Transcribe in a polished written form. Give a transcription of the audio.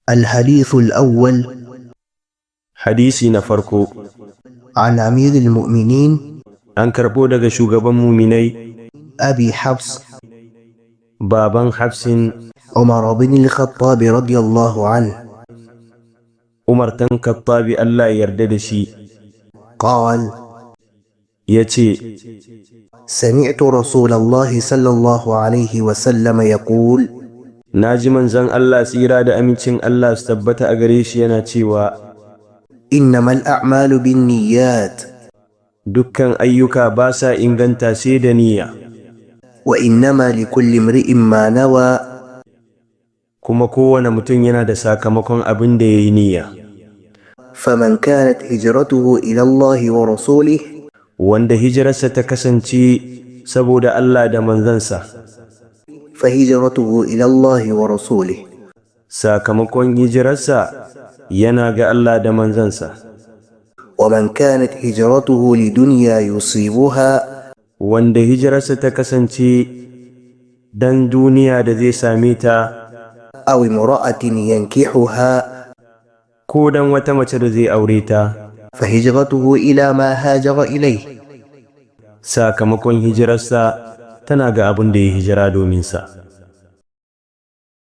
الحديث الأول. Hadisi na farko. عن أمير المؤمنين An karɓo daga shugaban muminai أبي حفص baban Hafsin عمر بن الخطاب رضي الله عنه Umar ɗan Khattabi, Allah ya yarda da shi, قال: ya ce: سمعت رسول الله صلى الله عليه وسلم يقول: Na ji manzon Allah, tsira da amincin Allah su tabbata a gare shi, yana cewa: إنما الأعمال بالنيات. Dukkan ayyuka ba sa inganta sai da niyya. وإنما لكل امرئ ما نوى. Kuma kowane mutum yana da sakamakon abin da ya yi niyya. فمن كانت هجرته إلى الله ورسوله Wanda hijirarsa ta kasance saboda Allah da manzansa, فهجرته إلى الله ورسوله. Sakamakon hijirarsa yana ga Allah da manzansa. ومن كانت هجرته لدنيا يصيبها Wanda hijirarsa ta kasance dan duniya da zai same ta, أو امرأة ينكحها، ko dan wata mace da zai aure ta، فهجرته إلى ما هاجر إليه. Sakamakon hijirarsa tana ga abin da ya hijira domin sa.